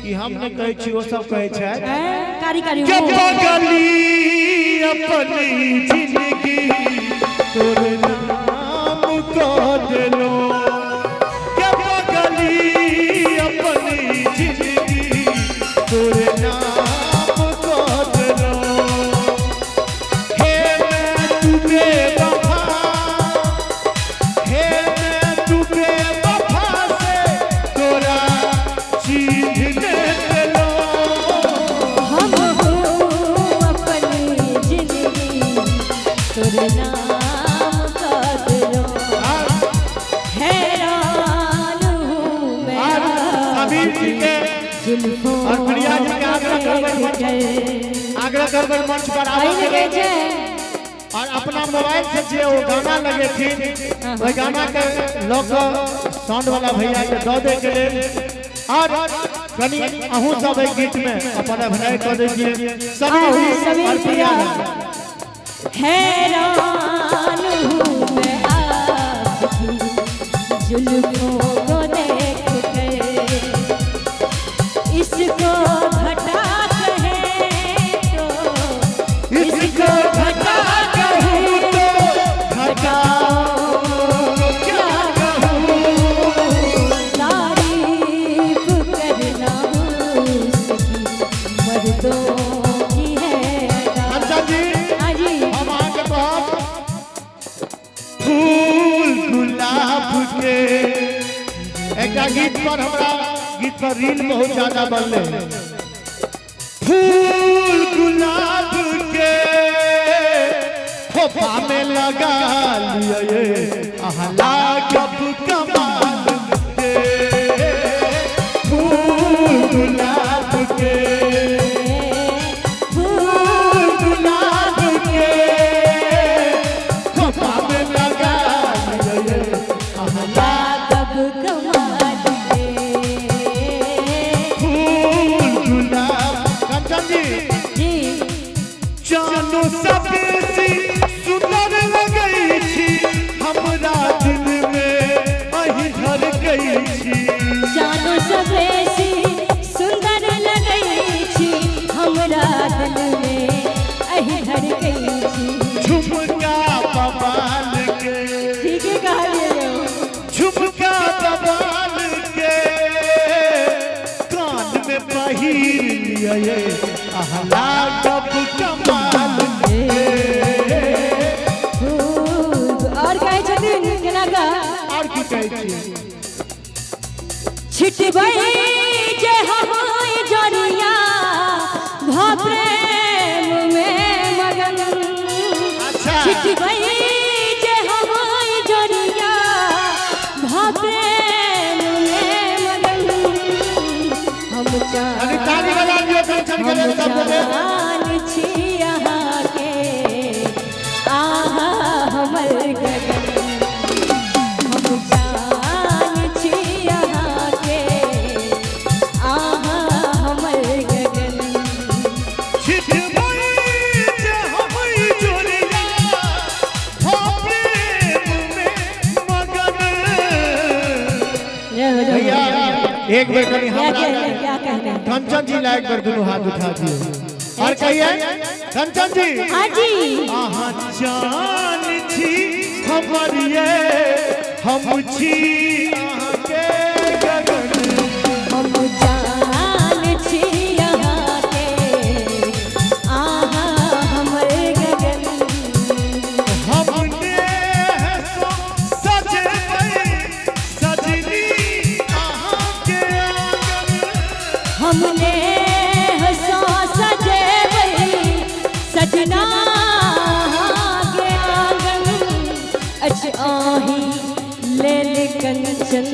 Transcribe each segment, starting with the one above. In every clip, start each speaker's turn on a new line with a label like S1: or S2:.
S1: ई हम नहि कहै छी, ओ सब कहै छथि।
S2: हैं, कारी कारी
S1: के
S2: मुँह।
S1: पगली अपनी जिंदगी तोर नाम को देलो, के पगली अपनी जिंदगी तोर नाम को देलो, हे मैं तू बेवफा, हे मैं तू बेवफा से तोरा चिन्ह देलो।
S2: हम हो अपनी जिंदगी तोर नाम का दिलो, हैरान हूँ मैं
S1: और समीर जी के
S2: जुल्फों
S1: और प्रिया जी के आग्रह करबै मंच, आग्रह करबै मंच पर
S2: आइ
S1: आबऽ के
S2: लगै
S1: लेल।
S2: छै।
S1: और अपना मोबाइल से जे ओ गाना लगेथिन ओहि गाना के लऽ कऽ साउंड वाला भैया के दऽ दै के लेल। और कनि अहूँ सब एहि गीत में अपन अभिनय कऽ दै छियै। समीर
S2: आओ,
S1: जी
S2: समीर
S1: और प्रिया
S2: प्रिया।
S1: जी।
S2: हैरान हूँ मैं आपकी जुल्फों को देख कर, इसको घटा कहे तो,
S1: इसको घटा कहूँ तो घटा क्या कहूँ,
S2: तारीफ करना उसकी मर्दों की है अदा।
S1: कंचन जी,
S2: हाँ जी।
S1: हम अहाँके कहब फूल गुलाब के एकटा गीत पर, हमरा गीत पर रील बहुत ज्यादा बनले। फूल गुलाब के खोपा में लगा लिये, अहाँ लागब कमाल के, फूल गुलाब के, फूल गुलाब के खोपा में लगा लिये, अहाँ
S2: लागब कमाल के।
S1: फूल गुलाब। कंचन जी।
S2: जी।
S1: जानो सबसे सुंदर लगै छी, हमरा दिल में अहीं धर गई छी।
S2: जानो सबेसी सुंदर लगै छी, हमरा दिल में अही धड़कै छी।
S1: झुमका बबाल के,
S2: ठीके कहलियै यौ।
S1: झुमका बबाल के कान में पहिर लिये, अहाँ लागब कमाल के।
S2: खूब और कहै छथिन केना का?
S1: और की कहै छियै?
S2: छिटबै जे हम जरिया भ प्रेम में मगन,
S1: अच्छा।
S2: छिटबै जे हम जरिया भ प्रेम में मगन, हम
S1: कनि ताली बजा दियौ कंचन के
S2: हम
S1: लेल सब गोटे।
S2: जान छी अहाँके, आहा हमर गगन, हम जान छी अहाँके, आहा हमर गगन।
S1: छिटबै जे हम जोड़िया हो प्रेम में मगन।
S2: जय हो, जय हो।
S1: भैया, एक बेर कनि
S2: क्या
S1: हमरा
S2: कहने, क्या कहने?
S1: कंचन जी ला एक बेर दुनू हाथ उठा दियौ और कहिए कंचन जी।
S2: हाँ जी।
S1: अहाँ जान छी हमर ये, हम छी अहाँके गगन।
S2: हम जान छी अहाँके, आहा हमर गगन।
S1: हम नेह सँ सजेबै सजनी अहाँके आंगन।
S2: हमने सो सजेबै सजना के आंगन, अछि आही लेल कंचन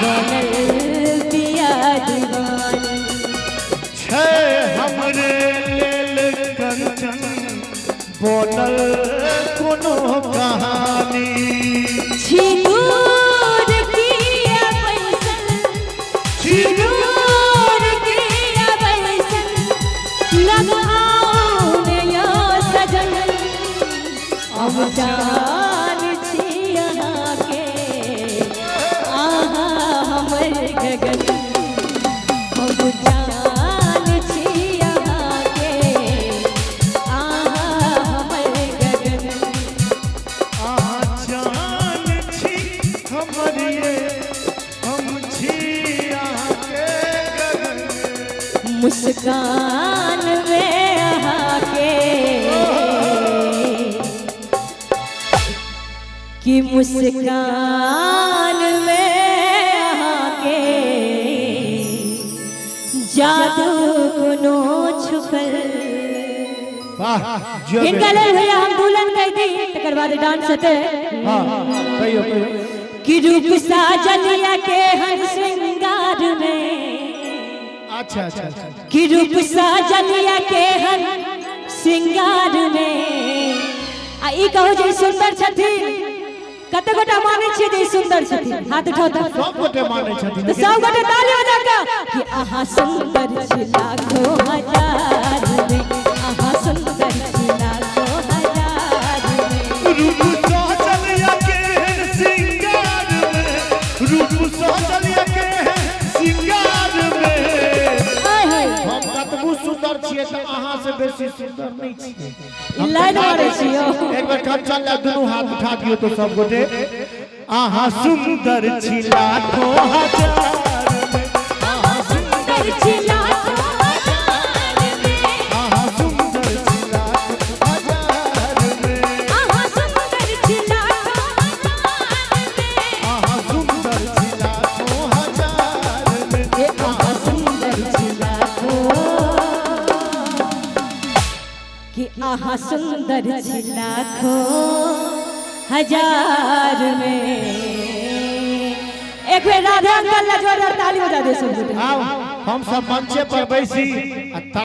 S2: बनल पिया दीवान।
S1: छै हमरे लेल कंचन बोलल कोनो कहानी।
S2: छी दूर किया बैसल,
S1: छी
S2: दूर किया बैसल, लगाओ ने यो सजन, हम जान छी अहाँके, आहा हमर गगन, हम मुस्कान में अहाँके कि मुस्कान में अहाँके जादू कोनो छुपल।
S1: वाह जियो
S2: हिनका
S1: बेटी।
S2: लेल भैया हम दुल्हन कह दी, तकर बाद डांस हेतै।
S1: हाँ, कहियो कहियो।
S2: कि रूप साजलिया के हन श्रृंगार में।
S1: अच्छा अच्छा अच्छा।
S2: कि रूप साजलिया के हन श्रृंगार में। आ ई कहू जे ई सुंदर छथिन, कते गोटा मानै छियै जे ई सुंदर छथिन? हाथ उठाउ तऽ।
S1: सब गोटे मानै छथिन।
S2: तऽ सब गोटे ताली बजा कऽ कि अहाँ सुंदर छी लाखो हजार में, अहाँ सुंदर छी लाखो हजार में।
S1: रूप सजलिया के सिंगार में, रूप सजलिया के सिंगार में।
S2: हाय हाय।
S1: हम कतबो सुंदर छियै तऽ अहाँ से बेसी सुंदर नहि छियै।
S2: ई लाइन मारै छियौ।
S1: एक बेर कंचन ला दुनू हाथ उठा दियौ तो सब गोटे। अहाँ सुंदर छी लाखो हजार में, अहाँ
S2: सुंदर छी लाखो हजार में,
S1: अहाँ सुंदर छी लाखो हजार में,
S2: अहाँ सुंदर छी लाखो हजार में,
S1: अहाँ सुंदर छी लाखो हजार में,
S2: ए अहाँ सुंदर छी लाखो, कि अहाँ सुंदर छी लाखो हजार में। एक बेर राधे अंकल ला जोरदार ताली बजा दे सब गोटे।
S1: आउ हम सब मंचे पर बैसी आ